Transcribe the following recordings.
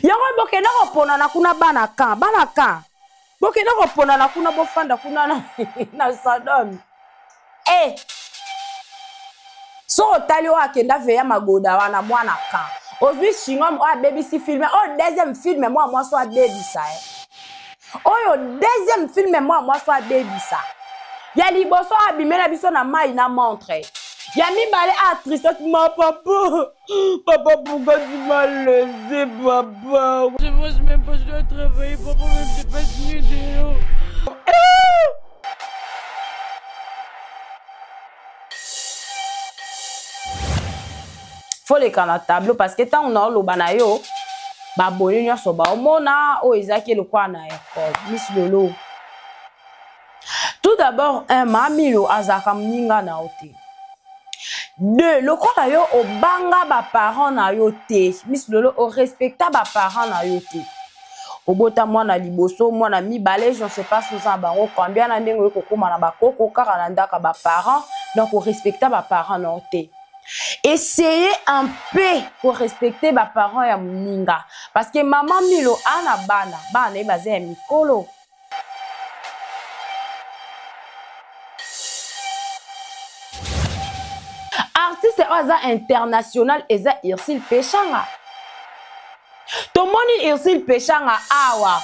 Yango bokenda koponana kuna bana kan, bana kan. Bokenda koponana kuna bofanda kuna na, na Sodome. Eh! Soki otali oyo akenda veya magoda wana mwana kan. Ozwi chingom oyo abebisi film, oyo deuxième film mwa mwasi oyo abebisa eh. Oyo deuxième film mwa mwasi oyo abebisa. Ya liboso abimela biso na mai na montre. Ya mibale a tristesse ma papa. Papa, pourquoi tu m'as laissé, papa? Je mange même pas, je dois travailler, papa, même je passe nuit dehors. Faut leka na tableau parce que ntango naoloba na yo baboni nyonso baomona oyo ezalaki lokola na ekole. Miss Lolo, tout d'abord, un Mamilo azalaka moninga na yo te. Deux, lokola yo obanga ba parents na yo te, Miss Lolo orespecta ba parents na yo te. Obota mwana liboso, mwana mibale, je ne sais pas si oza na bango combien na ndenge oye kokóma na bakoko kaka na ndako ya ba parents, donc orespecta ba parents na yo te. Essayez un peu pour respecter ba parents ya moninga parce que maman Milo ana bana, bana na ye baza ya mikolo. Artiste oyo aza international eza Ursule Peshanga. Tomoni Ursule Peshanga awa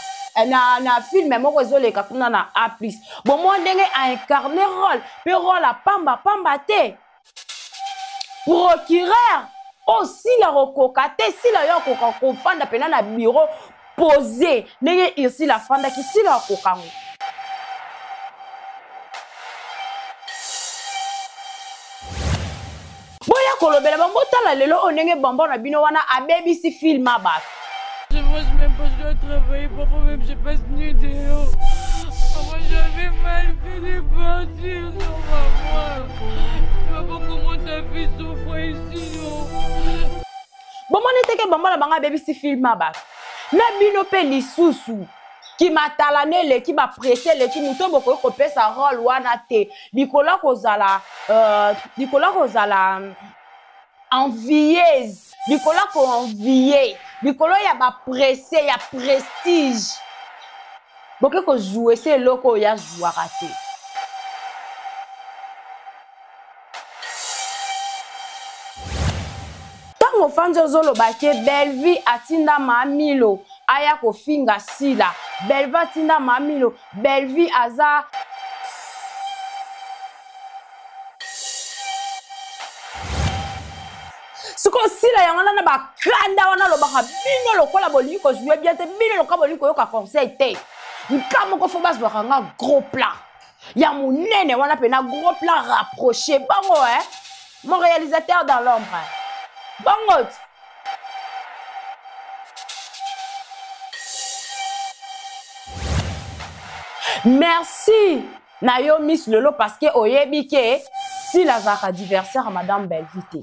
na, na film moko ezoleka kuna na A+. Bomoni ndenge a incarner rôle, pe rôle a pamba pamba te. Procureur oyo Sila kokoka te, Sila yo akoka kofanda pena na bureau posé ndenge Ursule afandaki, Sila akoka ngo. Boya kolobela bango, botala lelo oyo ndenge bambon na bino wana abebisi film ya bato. Je mange même pas, je dois travailler, parfois même je passe nuit dehors. Maman, j'avais mal fait de partir, non maman. Maman, comment ta fille souffre ici, non? Bomoni te ke bambon na bango abebisi film ya bato. Na bino pe lisusu kimatalana eleki, ba presse eleki, moto oyo bokoki kopesa rôle wana te. Likolo kozala, likolo kozala envieuse, likolo ko envier, likolo ya ba presse ya prestige. Boke ko jouer se eloko oyo ya jouaka te. Ntango ofandi ozoloba ke Bellevue atinda Mamilo aya kofinga Sila, Bellevue atinda Mamilo, Bellevue aza sikoyo Sila yango wana na bakanda wana alobaka bino lokola bolingi kozwe bien te, bino lokola bolingi koyoka conseil te. Nka moko fo bazwaka nga gros plan ya monene wana pe na gros plan rapproché bango, hein? Mon réalisateur dans l'ombre, hein? Bango. Merci na yo Miss Lolo parce que oyebi ke Sila azalaka adversaire ya Madame Bellevue te.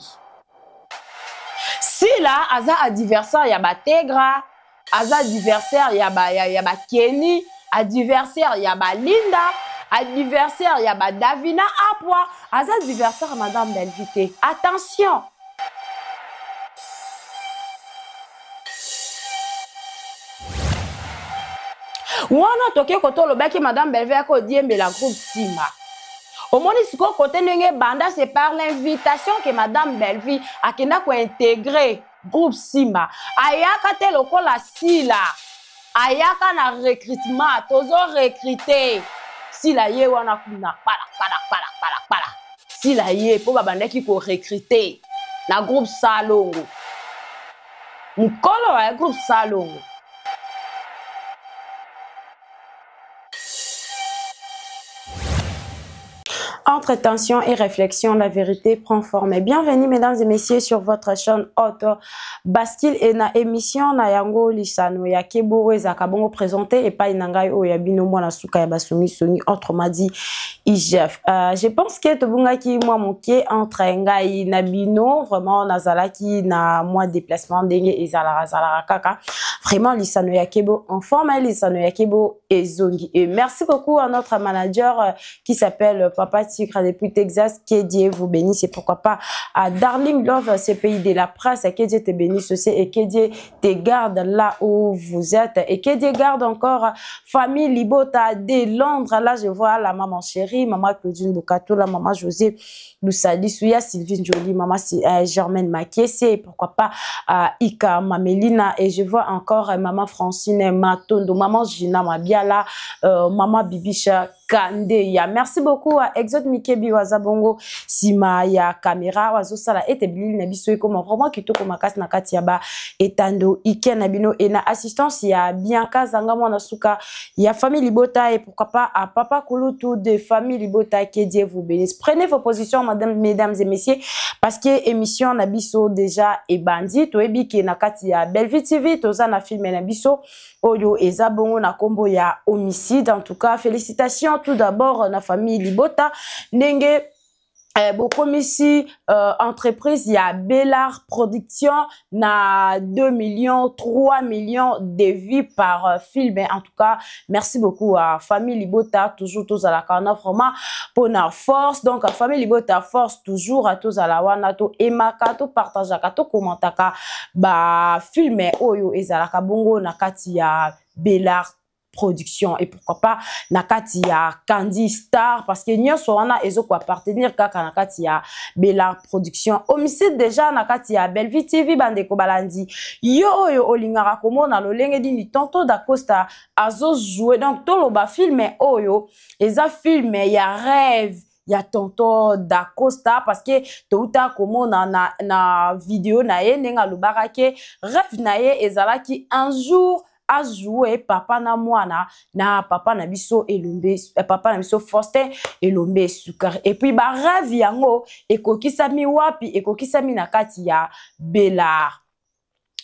Sila aza adversaire ya Bategra, aza adversaire ya ba, ya, ya ba Kenny, adversaire ya ba Linda, adversaire ya ba Davina Apwa, aza adversaire ya Madame Bellevue te. Attention. Wana toke koto olobaki Madame Bellevue yako diembela groupe Simba. Omoni sikoyo kote ndenge banda, c'est par l'invitation que Madame Bellevue akenda ko intégrer groupe Simba. Ayaka te lokola Sila. Ayaka na recrutement, tozo recruter. Sila ye wana kuna pala pala pala pala pala. Sila ye po babandaki ko recruter na groupe Salongo. Mukolo ya groupe Salongo. Entre tension et réflexion, la vérité prend forme. Et bienvenue, mesdames et messieurs, sur votre chaîne Haute Bastille et na émission na yango lisano ya Keboro ezaka bongo présenté et pas inangai oyo ya bino mwana suka ya basongi songi, autrement dit IGF. Je pense que tobungaki mwa moke entre ngai na bino, vraiment nazalaki na mwa déplacement ndenge ezalaka zalaka kaka. Vraiment lisano ya Kebo en forme, lisano ya Kebo ezongi. Et merci beaucoup à notre manager qui s'appelle Papa Thierry. Sucre depuis Texas, que Dieu vous bénisse et pourquoi pas à Darling Love, ce pays de la presse, que Dieu te bénisse aussi et que Dieu te garde là où vous êtes et que Dieu garde encore famille Libota de Londres. Là, je vois la maman chérie, maman Claudine Lukato, la maman José Lusali Souya, Sylvie Jolie, maman Germaine Makiese et pourquoi pas Ika Mamelina et je vois encore maman Francine Matondo, maman Gina Mabiala, maman Bibicha Kandeya. Merci beaucoup à Exode Mikebi Wazabongo, sima ya caméra wazosala ete bilili na biso ekoma vraiment kitoko makasi na kati ya ba etando ike na bino et na assistance ya Bianca Zanga mwana suka ya famille Libota et pourquoi pas à Papa Kulutu de famille Libota, que Dieu vous bénisse. Prenez vos positions, madame, mesdames et messieurs, parce que émission na biso déjà ebandi. Toyebi ke na kati ya Bellevue TV toza na film na biso oyo eza bongo na kombo ya homicide. En tout cas, félicitations tout d'abord na famille Libota ndenge bokomisi entreprise ya Bellar Production na 2 millions, 3 millions de vues par film. En tout cas, merci beaucoup à famille Libota, toujours tozalaka na vraiment pour na force. Donc à famille Libota, force toujours à tozala wana, to aimaka, to partageaka, to commentaka ba film oyo ezalaka bongo na kati ya Bellar Production et pourquoi pas na kati ya Candy Star, parce que nyonso wana ezoko appartenir kaka na kati ya Bellar Production. Homicide déjà na kati ya Bellevue TV. Bandeko balandi, yo oyo olingaka komona lolenge nini tonton Dacosta azo jouer, donc toloba film oyo eza film ya rêve ya tonton Dacosta, parce que touta komona na vidéo na ye ndenge alobaka ke rêve na ye ezalaki un jour ajouer papa na mwana na papa na biso Elombe, papa na biso Faustin Elombe Sukari. Et puis ba rêve yango ekokisami wapi? Ekokisami na kati ya Bellar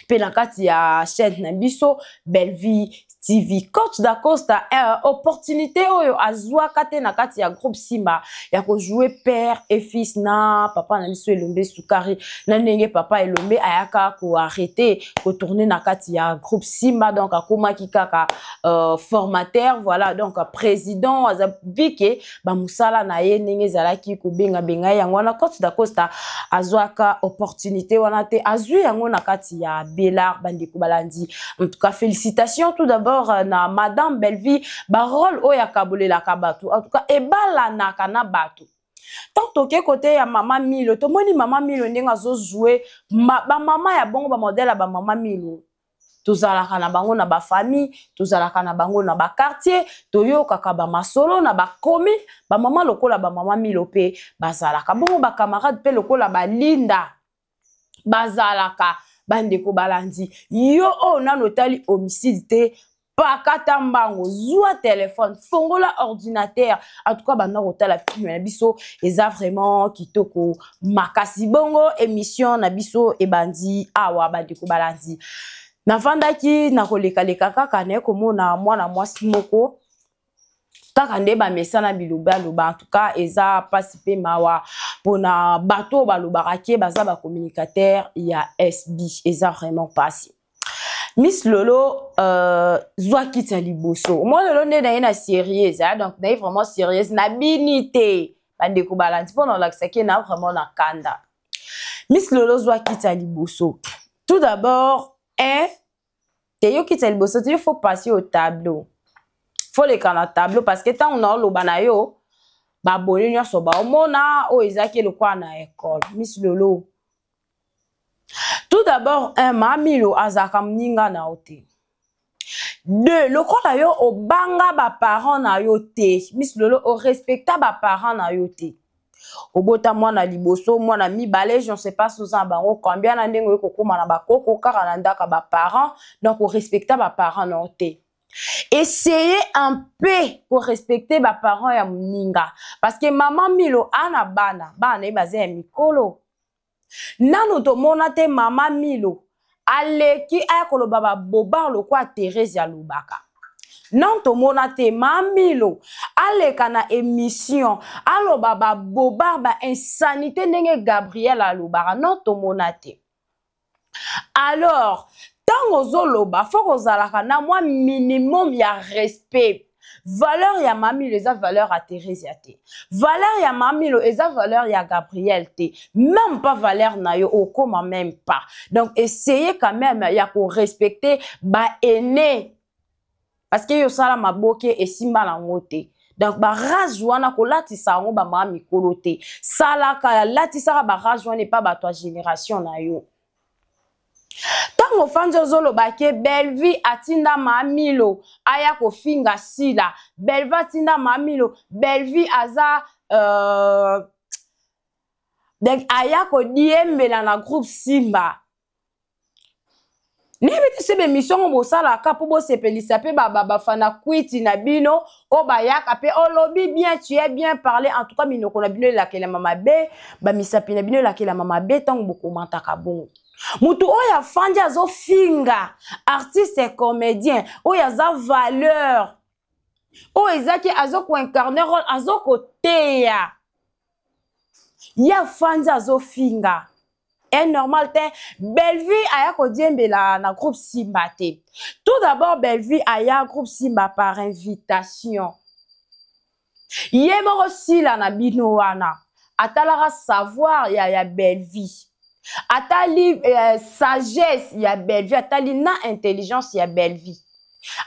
mpe na kati ya chaîne na biso Bellevue TV. Coach Dacosta, opportunité oyo azwaka te na kati ya groupe Simba ya kojouer père et fils na papa na biso Elombe Sukari, na ndenge papa Elombe ayaka koarrêter kotourner na kati ya groupe Simba, donc akomaki kaka formateur, voilà. Donc président aza vike bamosala na ye ndenge ezalaki kobengabenga ye yango wana, coach Dacosta azwaka opportunité wana te, azwi yango na kati ya Bellar. Bandeko balandi, en tout cas, félicitations tout d'abord na madame Bellevue, barole oyo akabolelaka bato, en tout cas ebalanaka na bato. Tant toke kote ya mama Milo, tomoni mama Milo ndenge azojouer bamama ya bongo, bamodèle ya bamama Milo tozalaka na bango na bafamille, tozalaka na bango na baquartier, toyokaka bamasolo na bakomi bamama lokola bamama Milo mpe bazalaka bongo, bacamarade mpe lokola balinda bazalaka. Bandeko balandi, yo oyo nano otali homicide te, pakata mbango, zwa telefone, fongola ordinateur, en tout cas banda kotala film na biso, eza vraiment kitoko makasi. Bongo émission na biso ebandi awa. Bandeko balandi, navandaki na kolekaleka kaka, naye komona mwana mwasi moko kaka nde bamesana biloba aloba. En tout cas, eza mpasi mpe mawa mpona bato oyo balobaka ke baza bacommunicateur ya SB, eza vraiment mpasi. Miss Lolo, zwa kiti ya liboso. Mwa lelo nde naye na sérieuse, hein? Donc naye vraiment sérieuse, nabini te, bandeko balandi, mpo na olakisaki na vraiment na kanda. Miss Lolo, zwa kiti ya liboso. Tout d'abord, un te, yo kiti ya liboso te, yo faut passer au tableau, faut leka na tableau, parce que ntango naoloba na yo, babone nyonso baomona oyo ezalaki lokola na école. Miss Lolo, tout d'abord, un, Mamilo azalaka moninga na yo te. Deux, lokola yo obanga baparent na yo te, Miss Lolo, orespecta baparent na yo te, obota mwana liboso, mwana mibale, je ne sais pas soza na bango combien, na ndenge oyo kokóma na bakoko kaka na ndako ya baparent, donc orespecta baparent na yo te. Essayez un peu korespecter baparent ya moninga, parce que mama Milo ana bana, bana ye baza ya mikolo. Nanu tomona te mama Milo aleki aya koloba babobar lokwa Therese alobaka. Non, tomona te Mamilo aleka na émission aloba babobar, bainsanité ndenge Gabriel alobaka. Non, tomona te. Alors ntango ozoloba, faut kozalaka na mwa minimum ya respect. Valeur ya Mamilo eza valeur ya Theresia te. Valeur ya Mamilo eza valeur ya Gabriel te. Même pas valeur na yo okoma même pas. Donc essayez quand même ya ko respecter ba aînés. Parce que yo sala maboke esimba nango te. Donc ba rage wana kolatisa yango ba mama mikolo te. Salaka latisaka ba rage wana epa bato ya génération na yo. Ntango ofandi ozoloba ke Bellevue atinda Mamilo aya kofinga Sila, Bellevue atinda Mamilo, Bellevue aza donc aya kodiembela na groupe Simba. Nayebi te soki bemission ngo bosalaka mpo bosepelisa mpe bafana kwiti na bino oyo bayaka mpe olobi bien, tu es bien parlé. En tout cas minoko na bino elakelama mabe, bamisapi na bino elakelama mabe ntango bokomantaka bongo. Mutu oyo afandi azofinga artiste comédien oyo aza valeur, oyo ezaki azokoincarne rôle, azokoteya, ye afandi azofinga. Est normal te. Bellevue aya kodiembela na groupe Simba te. Tout d'abord Bellevue aya groupe Simba par invitation. Ye moko Sila na bino wana atalaka savoir ya Bellevue, atali sagesse ya Bellevue, atali na intelligence ya Bellevue,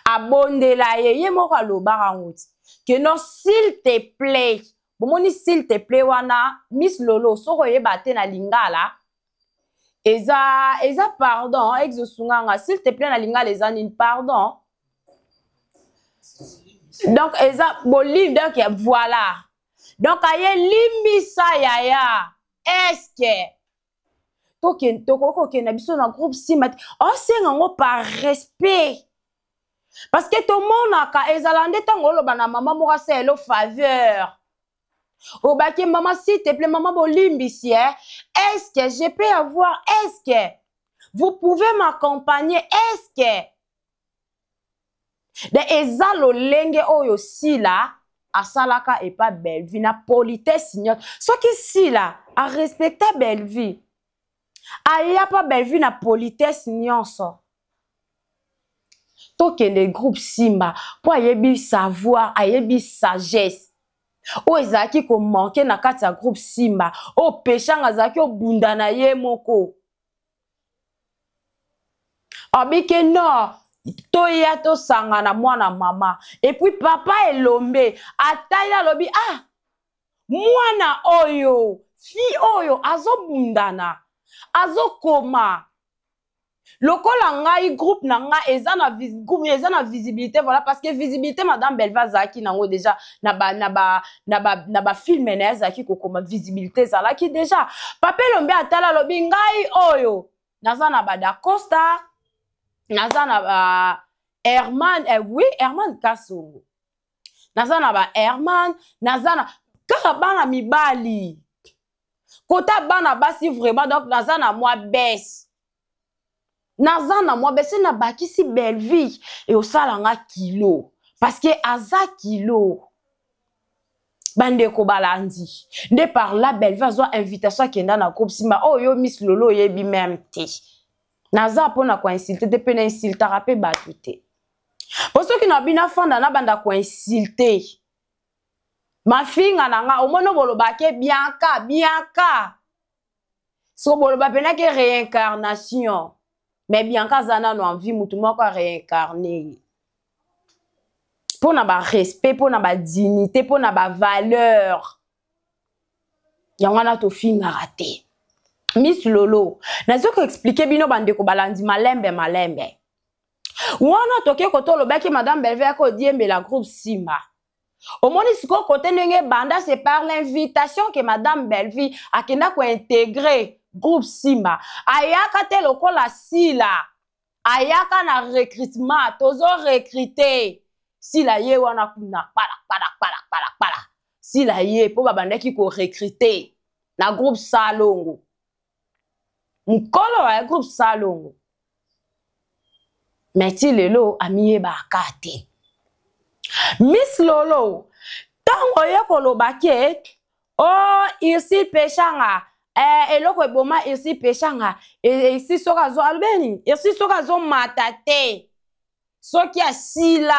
abondela ye, ye moko alobaka ngo ti que non, s'il te plaît. Bomoni s'il te plaît wana, Miss Lolo, soko oyeba te na lingala eza pardon, exosunganga. S'il te plaît na lingala eza nini? Pardon. Donc eza bolim, donc voilà. Donc aye limbisa yaya. Est-ce que tokoki kokenda biso na groupe Simba te? Osenga yango par respect, parce que tomonaka ezala nde ntango oloba na mama moko asalelo faveur, obaki mama s'il te plaît, mama bolimbisi, eh? Est-ce que je peux avoir, est-ce que vous pouvez m'accompagner, est-ce que de eza lolenge oyo Sila asalaka epa Bellevue na politesse nyonso. Soki Sila arespecta Bellevue, aya pa Bellevue na politesse nyonso, tokende groupe Simba po ayebi savoir, ayebi sagesse oyo ezalaki komanke na kati ya groupe Simba, oyo Peshanga azalaki obunda na ye moko. Abike non, toya tosangana mwana mama. Et puis papa Elombe atali alobi ah, mwana oyo, fille oyo azobundana, azokoma lokola ngai, groupe na ngai eza na groupe eza na visibilité. Voilà, parce que visibilité madame Belva azalaki nango déjà na ba film na ye, azalaki kokoma, visibilité ezalaki déjà. Papa Elombe atala alobi ngai oyo naza na ba Dacosta, naza na ba Herman, oui, Herman Kasongo, naza na ba Herman, naza na kaka bana mibali, kota bana basi vraiment, donc naza na mwa bese, naza na mwa bese, nabakisi Bellevue eosalanga kilo, parce que aza kilo. Bandeko balandi nde par là Bellevue azwa invitation, akenda na groupe Simba. Oyo Miss Lolo oyebi même te. Naza mpona koinsulte te, mpe na insultaka mpe bato te, po soki na bino afanda nabanda koinsulte, mafinga na nga omoni bolobake Bianca, Bianca so boloba mpenake réincarnation, mais Bianca aza nano en vie, mutu moko aréincarne ye mpo na barespect, mpo na badignité, mpo na bavaleur. Yango wana tofingaka te. Miss Lolo, nazoki koexpliquer bino bandeko balandi malembe malembe. Wana toke kote olobaki madame Belve yaka odiembela groupe Simba. Omoni sikoyo kote ndenge banda, c'est par l'invitation que madame Bellevue akenda kointégrer groupe Simba. Ayaka te lokola Sila ayaka na recrutement, tozo recruter Sila ye wana kuna kpala kpala kpala kpala kpala. Sila ye mpo babandaki korecruter na groupe Salongo, mokolo ya groupe Salongo, mais ti lelo amiyebaka te. Miss Lolo, ntango oye koloba ke o oh, Irsi Peshanga, eloko eboma Irsi Peshanga, Irsi soki azo alobeni, Irsi soki azomata te, soki asila.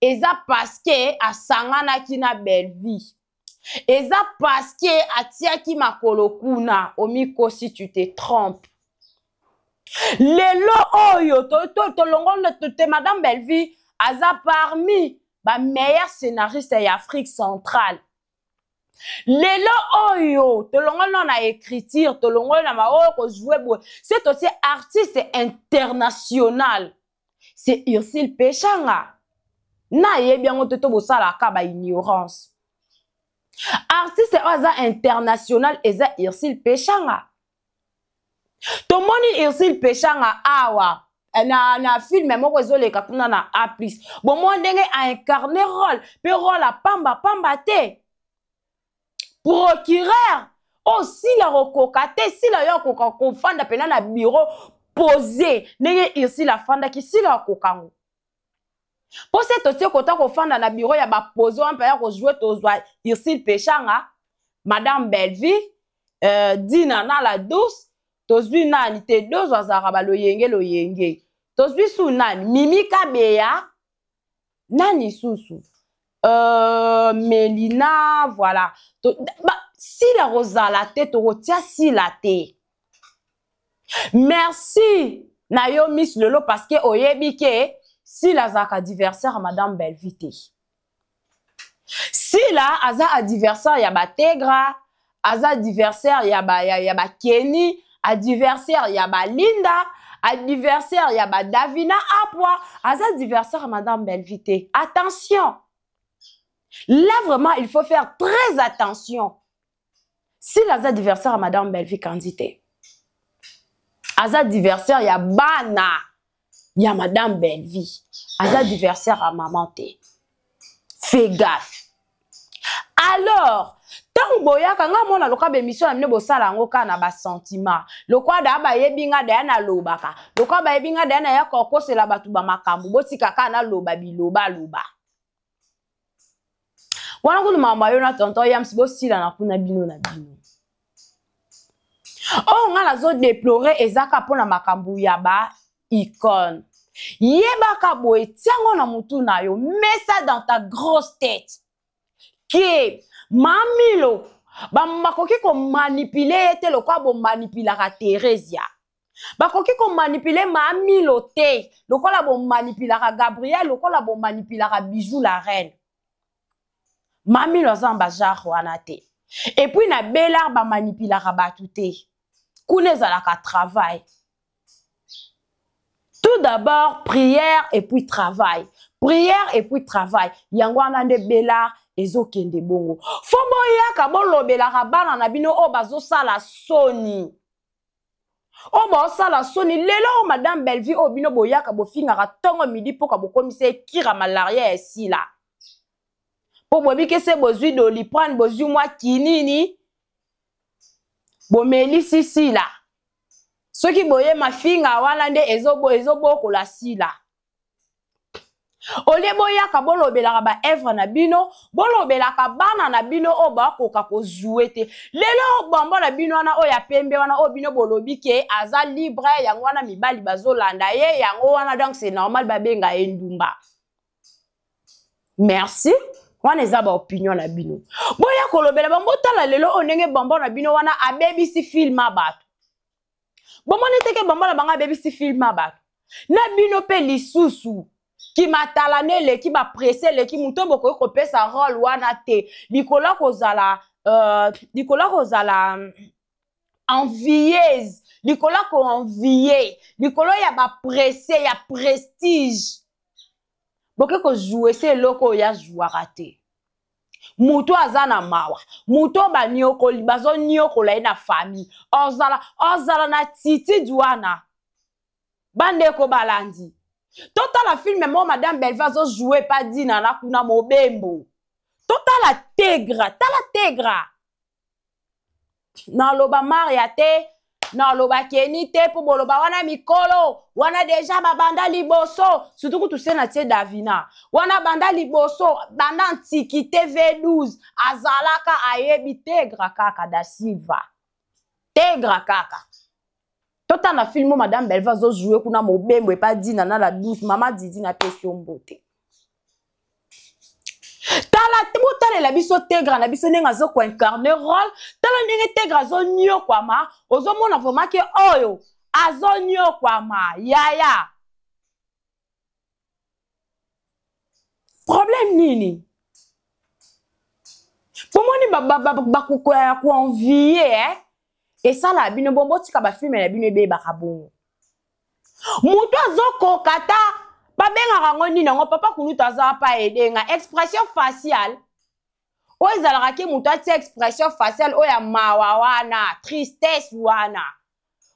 Eza parce que asanganaki na Bellevue. Eza parce que atiaki makolo kuna. Omikosi, tu te trompes. Lelo oyo tolongoli to, to, te Madame Bellevue aza parmi ba meilleurs scénaristes ya Afrique centrale. Lelo oyo tolongoli na na écriture, tolongoli na maoyo kozwe boye, c'est aussi artiste international, c'est Ursule Peshanga. Nayebi yango te, to bosalaka ba ignorance. Artiste oyo aza international eza Ursule Peshanga. Tomoni Ursule Peshanga awa na film moko ezoleka kuna na A+. Bomoni ndenge a incarné rôle, pe rôle apamba pamba te. Procureur oyo Sila kokoka te, Sila yo akoka kofanda pena na bureau posé ndenge Ursule afandaki, Sila akoka ngo. Po se totie kota kofanda na bureau ya ba posé wana mpe ya kozwe, tozwa Ursule Peshanga, Madame Bellevue, Dina na la douce, tozwi nani te, dozo azalaka ba loyenge loyenge, tozwi su nani, Mimi Kabeya, nani susu, Melina, voilà. Sila kozala te, tokotia Sila te. Merci na yo Miss Lolo, parce que oyebi ke Sila azalaka adversaire ya Madame Bellevue te. Sila aza adversaire ya Bategra, aza adversaire ya ba, ya, ya ba Kenny, adversaire ya ba Linda, adversaire ya ba Davina Apwa, aza adversaire ya Madame Bellevue te. Attention. Là vraiment il faut faire très attention. Sila aza adversaire ya Madame Bellevue Kandi te. Aza adversaire ya bana ya Madame Bellevue. Aza adversaire ya maman te. Fais gaffe. Alors, tango boyaka nga mona loka ba émission na bino bosala yango kaka na ba sentiment. Lokwa da bayebi nga da na lobaka. Lokwa bayebi nga da na ya kokosela bato ba makambo, botika kaka na loba biloba loba. Wana kutu makambo yo na tonton Yams bosila na kuna bino na bino. Oyo nga nazo déplorer ezaka mpona makambo ya ba icône. Yebaka boye, tiango na mutu na yo, mets ça dans ta grosse tête. Ke Mamilo bakoki komanipuler ye te lokola bomanipulaka Theresia. Bakoki komanipuler Mamilo te lokola bomanipulaka Gabriel, lokola bomanipulaka Bijou la reine. Mamilo aza na ba genre wana te. Et puis na Belar bamanipulaka bato te. Kuna ezalaka travail. Tout d'abord prière et puis travail. Prière et puis travail. Yango wana nde Belar ezokende bongo. Fo boyaka bolobelaka bana na bino oyo bazosala soni. Oyo bazosala soni lelo oyo Madame Bellevue oyo bino boyaka bofingaka ntongo midi mpoka bokomisa ekira malaria ya esila. Po boyebi se bozwi doliprane, bozwi mwa kinini, bomelisi sila. Soki boye mafinga wana nde ezobokola sila. Olie boyaka bolobelaka ba œuvre na bino, bolobelaka bana na bino oyo bakoka kozwe te. Lelo bombo na bino wana oyo ya pembe wana oyo bino bolobi ke aza libre, yango wana mibali bazolanda ye, yango wana donc c'est normal babenga ye ndumba. Merci. Wana eza ba opinion na bino. Boya kolobela bango, botala lelo oyo ndenge bombo na bino wana abebisi film ya bato. Bomoni te ke bombo na bango abebisi film ya bato. Na bino pe lisusu kimatala ne eleki ba presse eleki moto bokoki kopesa rôle wana te. Likolo kozala likolo kozala envieuse, likolo ko envier, likolo ya ba presse ya prestige. Boke ko jouer se eloko ya jouaka te. Moto aza na mawa, moto ba nyokoli, bazo nyokola ye na famille. Ozala, ozala na attitude wana. Bandeko balandi. Totala film mo Madame Bellevue azo jouer pa Dina na kuna mobembo. Totala Tegra, tala Tegra. Na loba Maria te, na loba Kenny te po boloba wana mikolo, wana deja babanda liboso, surtout kutu se na tie Davina. Wana banda liboso, banda antiquité V12, azalaka ayebi Tegra kaka da Silva. Tegra kaka. Totala film Madame Bellevue azo jouer kuna mobembo epa Dina na la douce, Mama Didi na pesi yo mbote. Tala, botalela biso Tegra na biso ndenge azo koincarne role. Tala ndenge Tegra azonyokwama, ozomona vraiment ke oyo azonyokwama yaya. Problème nini? Bomoni bakokoya ya koenvie eh? Esala bino bongo, botika bafilme na bino ebebaka bongo. Moto azokoka ta babengaka yango nini yango, papa kulutu aza pa edenga expression faciale oyo ezalaka ke moto atia expression faciale oyo ya mawa wana, tristesse wana,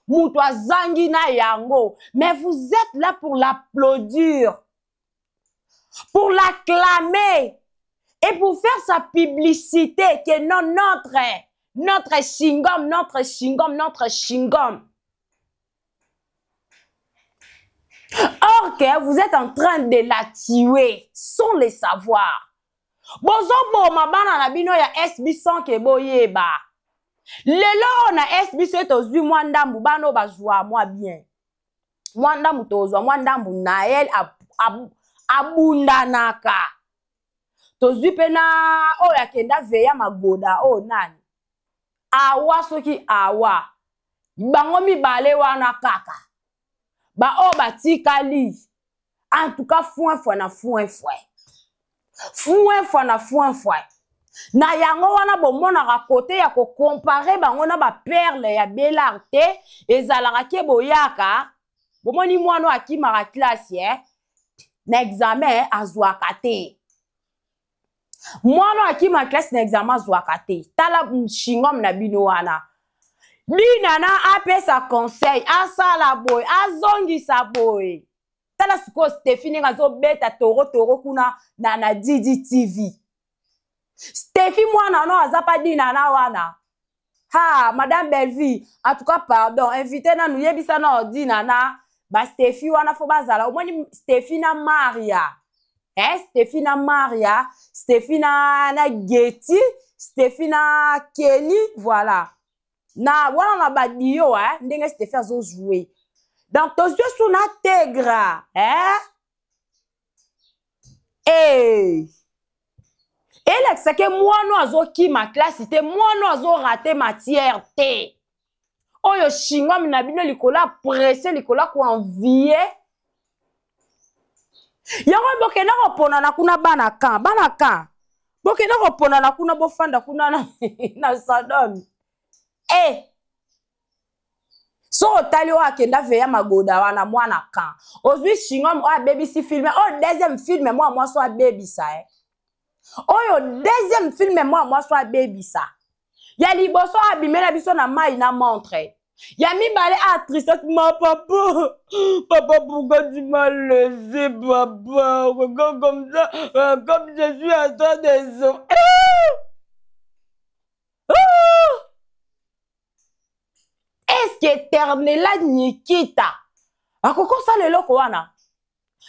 moto azangi na yango. Mais vous êtes là pour l'applaudir, pour l'acclamer et pour faire sa publicité que non, notre chewing-gum, notre chewing-gum, notre chewing-gum. Or que vous êtes en train de la tuer sans le savoir. Bozoboma bana na bino ya SB sans ke boyeba. Lelo oyo na SB soki tozwi mwa ndambu, bana oyo bazwa mwa bien. Mwa ndambu tozwa mwa ndambu, Naël abundanaka. Tozwi pe na oyo akenda veya magoda oyo nani? Awa soki awa. Bango mibale wana kaka. Ba oyo batikali. En tout cas, foin foin na foin foin. Foin foin na foin foin. Na yango wana bomonaka kote ya kocompare bango na ba perle ya Bellar te, ezalaka ke boyaka, bomoni mwana oyo akimaka classe, na examen azwaka te. Mwana oyo akimaka classe na examen azwaka te. Tala chingom na bino wana. Dina na apesa conseil, asala boye, azongisa boye. Tala sikoyo Stephy ndenge azobeta toro toro kuna na Didi TV. Stephy mwana no aza pa Dina na wana. Ha, Madame Bellevue, en tout cas pardon, invité na nous yebisa na Dina na ba Stephy wana fo bazala. Omoni Stephy na Maria. Eh, Stephy na Maria, Stephy na Getty, Stephy na Kenny, voilà. Na wana na ba dio, eh, ndenge Stephy azo jouer. Donc tozwe sous na Tegra, eh? Eh! Elakisake mwana azokima classe te, mwana azo rater matière te. Oyo chingom na bino likolo ya pressé, likolo ya koenvier. Yango bokenda koponana kuna bana kan, bana kan. Bokenda koponana kuna, bofanda kuna na Sodome. Eh! So otali oyo akenda veya magoda wana mwana kan. Ozwi chingom oyo abebisi film, oyo deuxième film mwa mwasi oyo abebisa, eh. Oyo deuxième film mwa mwasi oyo abebisa. Ya liboso abimela biso na mai na montre. Ya mibale a tristesse, ma papa, papa pourquoi tu m'as laissé papa? Regarde comme ça, comme je suis en train de souffrir. Est-ce que Eternela Nikita akokosala eloko wana?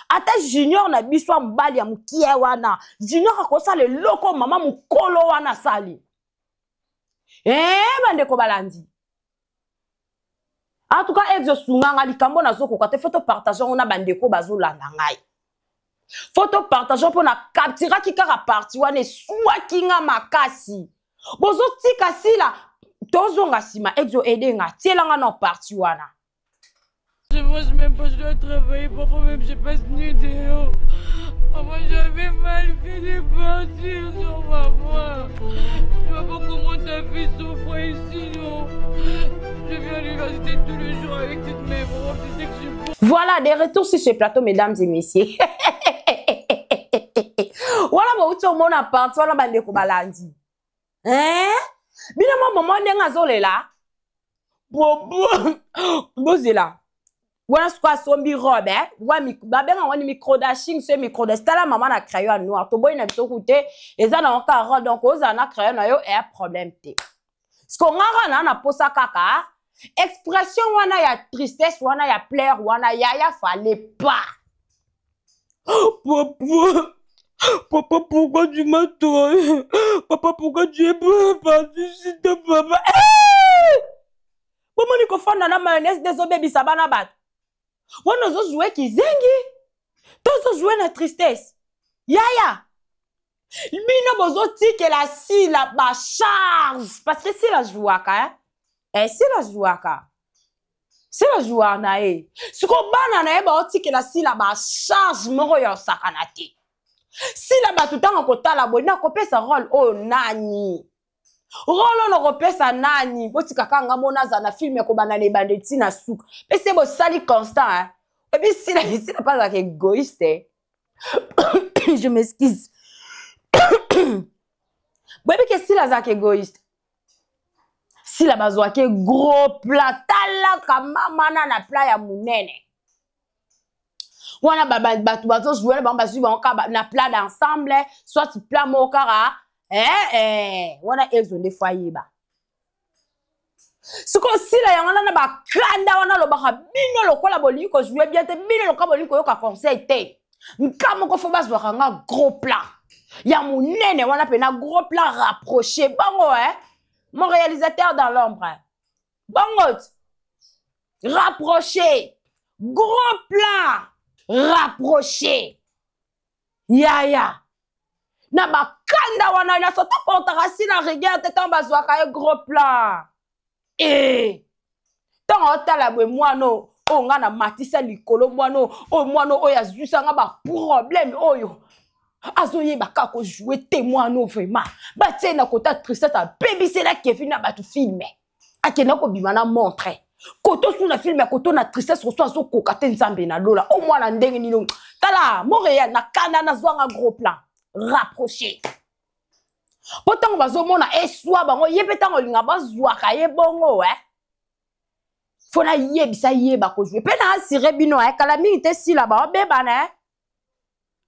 Ata junior na biso ya mobali ya mokie wana, junior akosala eloko mama mokolo wana asali. Bandeko balandi. En tout cas, Exo sunganga likambo nazokoka te, faut to partager ngo na bandeko bazolanda ngai. Faut to partager mpo na capturaki kaka partie wana eswaki nga makasi. Bozotika sila tozonga nsima, Exo edenga tielanga na partie wana. Je mange même pas, je dois travailler, parfois même je passe nu dehors. Maman, j'avais mal fait de partir, non maman. Tu vois pas comment ta fille souffre ici, non. Je viens à l'université tous les jours avec toutes mes robes, tu sais que je suis Voilà, des retours sur ce plateau, mesdames et messieurs. Voilà, bon, tu mon appart, voilà, bandeko balandi. Hein? Bino mo maman ndenge azolela. Bobo, bozela. Wana siko asombi robe, eh? Wa babenga wani micro dashing, ce micro dash. Tala mama na crayon noir. Toboyi na biso kute, eza na oka robe, donc oza na crayon na yo, eh, problème te. Siko ngara na na posa kaka, expression wana ya tristesse, wana ya plaire, wana ya ya fallait pas. Papa, papa, pourquoi tu m'as trahi? Papa, pourquoi tu es parti chez ton papa? Hey! Bomoni kofanda na mayonnaise nde ezobebisa bana bato. Wana ozojoue kizengi, to ozojoue na tristesse. Yaya! Bino bozotikela Sila ba charge parce que Sila jouaka hein? Eh, Sila jouaka. Sila jouaka na ye. Siko bana na ye baotikela Sila ba charge moko ya osakana te. Sila bato ntango kotala boye nakopesa role oyo nani? Role oyo nakopesa nani? Botika kaka nga mona aza na film ya kobanda na ebanda eti na suka. Mpe se bosali constant hein? Ebi Sila, Sila mpe azalaka egoïste eh? Je m'excuse. Boyebi ke Sila azalaka égoïste. Sila bazwaki gros plat, talaka mama na na plat ya monene wana bato bazozwela bango bazwi bango kaka na plat d'ensemble, soit plat moko kaka eh, eh, wana ezo nde fo ayeba sikoyo Sila yango wana na bakanda wana alobaka bino lokola bolingi kozwe bien te, bino lokola bolingi koyoka conseil te, nka moko fo bazwaka nga gros plat ya monene wana mpena gros plat rapproché bongo eh? Mon réalisateur dans l'ombre bongo rapproché, gros plat rapproché yaya na bakanda wana nyonso toportaka si na rigueur te ntango bazwaka ye gros plan e ntango otala boye mwana oyo nga na matisa likolo, mwana oyo, mwana oyo azwisa nga baproblème oyo azoyeba kaka kojoue te, mwana oyo vraiment batie na kota tristesse, abebisela Kevin na bato film, akenda kobima na montre koto su na film ya koto na tristesse koso azokoka te. Nzambe na lola o mwana ndenge nini? Tala Montréal na kanda nazwanga gros plan rapproché mpo ntango bazomona eswa bango ye mpe ntango olinga bazwaka ye bongo eh? Fo nayebisa yeba kozwe mpe na asire bino eh? Kala mingi te Sila baobebana eh?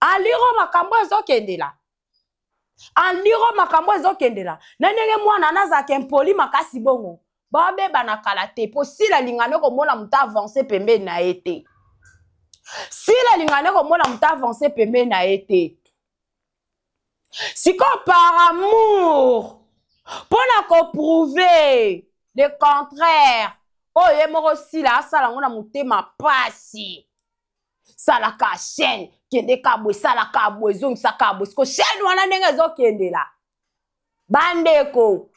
Aliro makambo ezokendela, aliro makambo ezokendela na ndenge mwana nazalaka impoli makasi bongo, babebana kala te mpo Sila alingane komona moto avance pembeni na ye te. Sila alingane komona moto avance pembeni na ye te. Sikoyo par amour, mpona koprouve le contraire oyo ye moko Sila asala yango na motema pasi, salaka chaîne, kende ka boye, salaka boye, ezongisaka boye. Siko chaîne wana ndenge ezokendela, bandeko,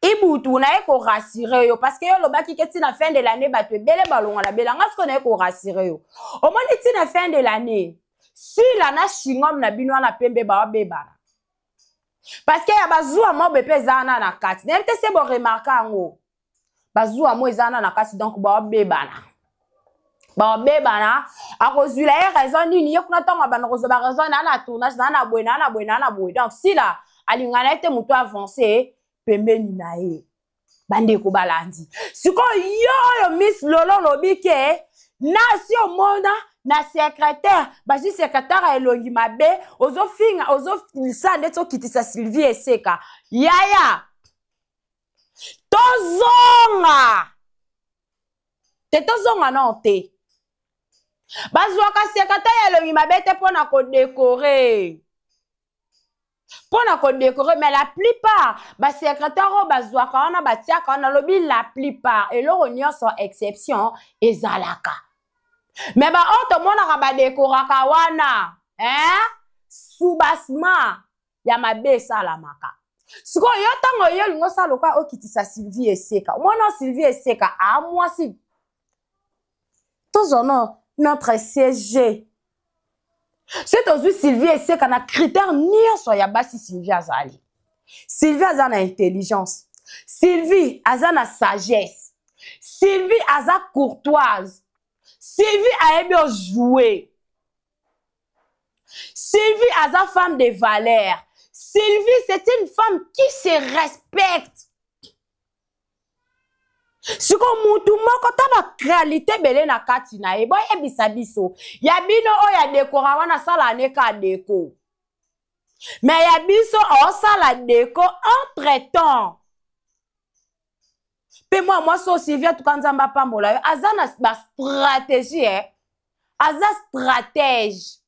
Ibutu naye korassurer yo parce que yo olobaki ke ntina fin de l'année bato ebele balongwa na belanga. Sikoyo naye korassurer yo, omoni ntina fin de l'année Sila na shingom na bino wana pembe baobebana parce que ya bazuwa mobe mpe eza wana na kati. Nayebi te se boremarquer yango, bazuwa mo eza wana na kati, donc baobebana, baobebana. Akozwila ye raison nini? Ye kuna ntango abanda kozwa baraison naa na tournage, naa na boye, naa na boye, naa na boye. Donc Sila alingana ye te moto avance pembeni na ye. Bandeko balandi, sikoyo yo oyo Miss Lolo olobi ke nasi omona na secrétaire, bazwi secrétaire ya elongi mabe, ozofinga, ozosala ndeti okitisa Sylvie Eseka. Yaya, tozonga te, tozonga nao te. Bazwaka secrétaire ya elongi mabe te mpo na kodécorer, mpo na kodécorer. Mais la plupart basecrétaire oyo bazwaka wana, batiaka wana, nalobi la plupart, eloko nyonso exception ezalaka, mais baoyo tomonaka badekoraka wana eh? Soubassement ya mabe esalamaka. Sikoyo yo ntango yo olingi osala lokola okitisa Sylvie Eseka, omona Sylvie Eseka amwasi, tozwa no notre CG soki tozwi Sylvie Eseka na critère nyonso ya basi, Sylvie azali, Sylvie aza na intelligence, Sylvie aza na sagesse, Sylvie aza courtoise, Sylvie ayebi ojouer, Sylvie aza femme de valeur, Sylvie, c'est une femme qui se respecte. Sikoyo mutu moko ta baqualité ebele na kati na ye, boyebisa biso ya bino oyo adekora wana asala ne ka déco, mais ya biso osala déco entre temps mpe mwa mwasi oyo Sylvia tuka, Nzambe apambola yo, aza na bastratégie eh? Aza stratège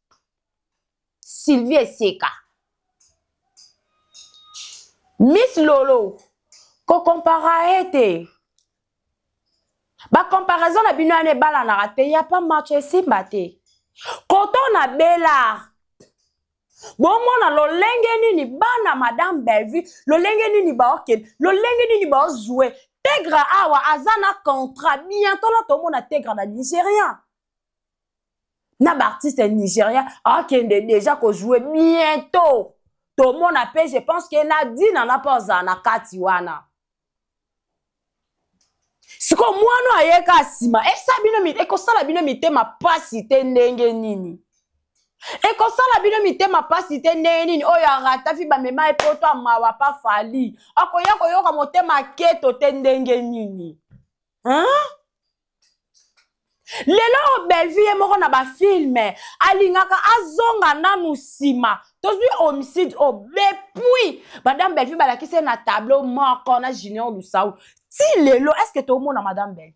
Sylvie Eseka. Miss Lolo, kokompara ye te, bacomparaison na bino wana ebalanaka te, ya pa match esimba te. Koto na Belar. Bomona lolenge nini bana Madame Bellevue, lolenge nini baokende, lolenge nini baojoue. Tegra awa aza na contrat, bientôt la tomona Tegra na Nigérien. Na ba artiste nigérien akende déjà ko jouer bientôt. Tomona pe, je pense que na Dina na pa ozala na kati wana. Siko mwana ayeka nsima, ekosala bino mitema pasi te ndenge nini? Ekosala bino mitema pasi te ndenge nini? Oyo arata fi bamema ye poto amawa pa Fally, akoya koyoka motema keto te ndenge nini? Hein? Lelo oyo Bellevue ye moko na bafilme alingaka azonga nanu nsima. Tozwi homicide oyo depuis Madame Bellevue balakisi ye na tableau moko na Junior Lusau, ti lelo est-ce que tomona Madame Bellevue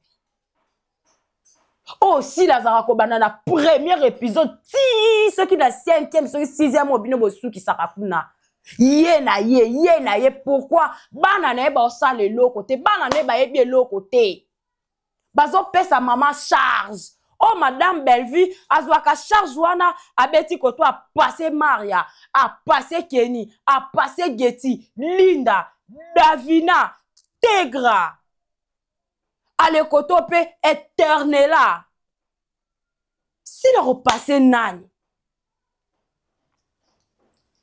oyo Sila azalaka kobanda na premier épisode ti soki na 5e soki 6e oyo bino bosukisaka kuna ye na ye, ye na ye? Pourquoi bana na ye baosala eloko te? Bana na ye bayebi eloko te, bazopesa mama charge. Oyo Madame Bellevue azwaka charge wana, abeti koto, apasse Maria, apasse Kenny, apasse Getty, Linda, Davina, Tegra, alekoto mpe Eternela. Sila kopase nani?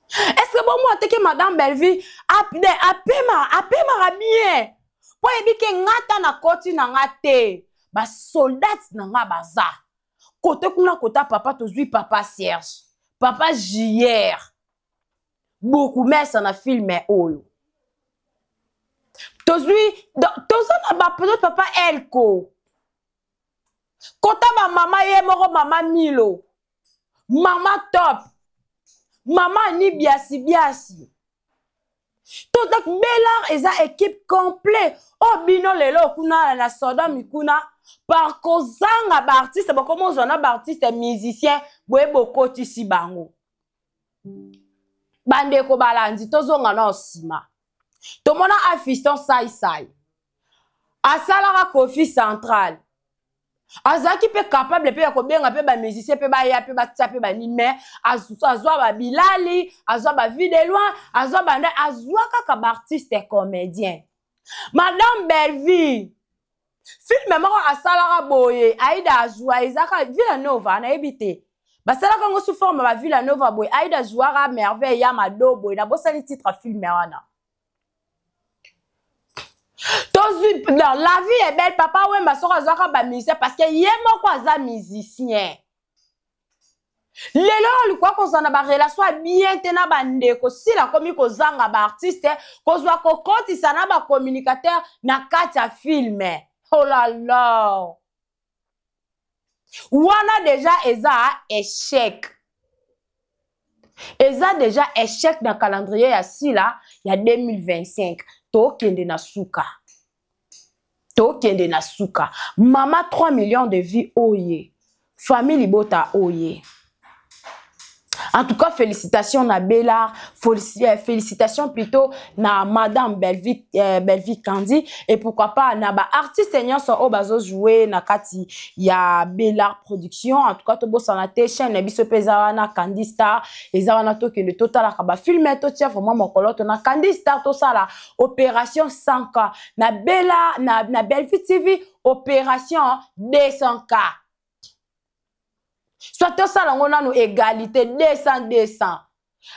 Est-ce que bomona te ke Madame Bellevue apema, apemaka bien, mpo ayebi ke nga ta na koti na nga te, basoldate na nga baza kote kuna, kota papa tozwi papa Serge, papa JR bourgmestre na filme oyo tozwi, toza na ba peut-être papa Elko, kota bamama ye moko, mama Milo, mama Top, mama Ani Biasi Biasi. To donc Belar eza équipe complet. Oyo bino lelo kuna na Sodome kuna, par kozanga baartiste, bokoma ozwa na baartiste musicien boye bokotisi bango. Bandeko balandi, tozonga na nsima, tomona Afiston Saisai asalaka Kofi Central, azalaki mpe capable mpe ya kobenga mpe bamusicien mpe baya mpe batia mpe banini, mais azwa babilali, azwa bavie de loin, azwa banda, azwa kaka baartiste comédien. Madame Bellevue filme moko asalaka boye, Aida azwa, ezaka Villa Nova, nayebi te, basalaka yango sous forme ba Villa Nova boye, Aida azwaka Merveille ya Mado boye, nabosani titre filme wana. Tozwi dans La vie est belle, papa Wemba soki azwaka bamusicien, parce que ye moko aza musicien. Lelo oyo likoka kozala na barelation ya bien te na bandeko, Sila akomi kozanga baartiste, kozwa kokotisa na bacommunicateur na kati ya filme. Oh la la, wana deja eza échec, eza deja échec na calendrier ya Sila ya 2025. Tokende na suka, tokende na suka. Mama 3 millions de vues oye, famille libota oye. En tout cas, félicitations na Bella, félicitations plutôt na Madame Bellevue, Bellevue Candy, et pourquoi pas na ba artiste nyonso oyo bazo jouer na kati ya Bella Production. En tout cas, tobosana te chaîne na biso mpe eza wana Candy Star, eza wana, tokende totalaka ba film, totia vraiment mokolo to na Candy Star, tosala opération 100K na Bella, na Bellevue TV opération 200K. Soit tosala yango nanu égalité 200 200,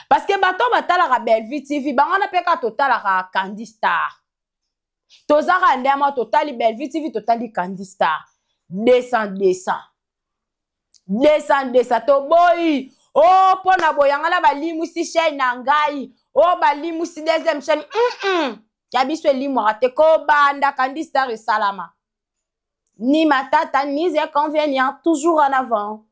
parce que bato batalaka Bellevue TV, bango wana mpe kaka totalaka Candy Star, tozaka ndema, totali Bellevue TV, totali Candy Star, 200 200 200 200. Toboyi o oh, mpo na boyanga na balimwisi chaîne na ngai o oh, balimwisi deuxième chaîne ya biso elimwaka te, kobanda Candy Star esalama. Ni matata ni inconvénient, toujours en avant.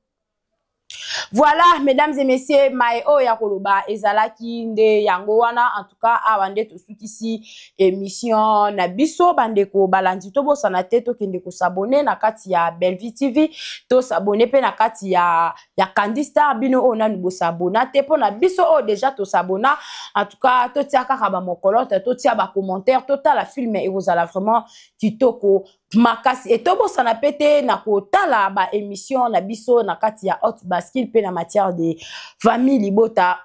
Voilà, mesdames et messieurs, mai oyo ya koloba ezalaki nde yango wana. En tout cas, awa nde tosukisi émission na biso. Bandeko balandi, tobosana te tokende kosabone na kati ya Bellevue TV, tosabone mpe na kati ya Candy Star. Bino oyo nanu bosabona te, mpo na biso oyo déjà tosabona, en tout cas totia kaka bamokolo te, totia bacommentaire, totala filme, ekozala vraiment kitoko. Makasi etobosana mpe te na kotala ba émission na biso na kati ya Haute Bascule mpe na matière de famille libota.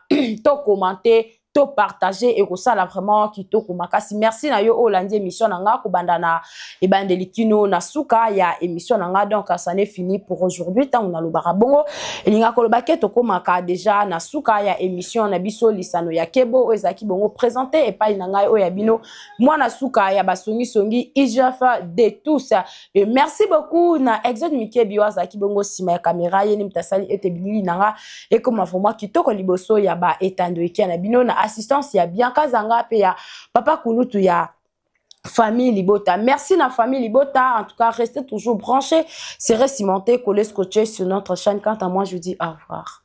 To commenter, to partager, ekosala vraiment kitoko makasi. Merci na yo oyo olandi émission na nga kobanda na ebandeli kino na suka ya émission na nga. Donc ça n'est fini pour aujourd'hui. Ntango nalobaka bongo, elingaka koloba ke tokomaka déjà na suka ya émission na biso Lisano ya Kebo, oyo ezalaki bongo présenté epai na ngai, oyo ya bino, mwana suka ya basongisongi, IGF de tous. Et merci beaucoup na Exode Mikebi oyo azalaki bongo nsima ya caméra. Ye nde moto asali ete bilili na nga ekoma vraiment kitoko liboso ya baetando ekia na bino, na assistance ya Bianca Zanga mpe ya papa kulutu ya famille Libota. Merci na famille Libota. En tout cas, restez toujours branchés, serez cimentés, collés, scotchés sur notre chaîne. Quant à moi, je vous dis au revoir.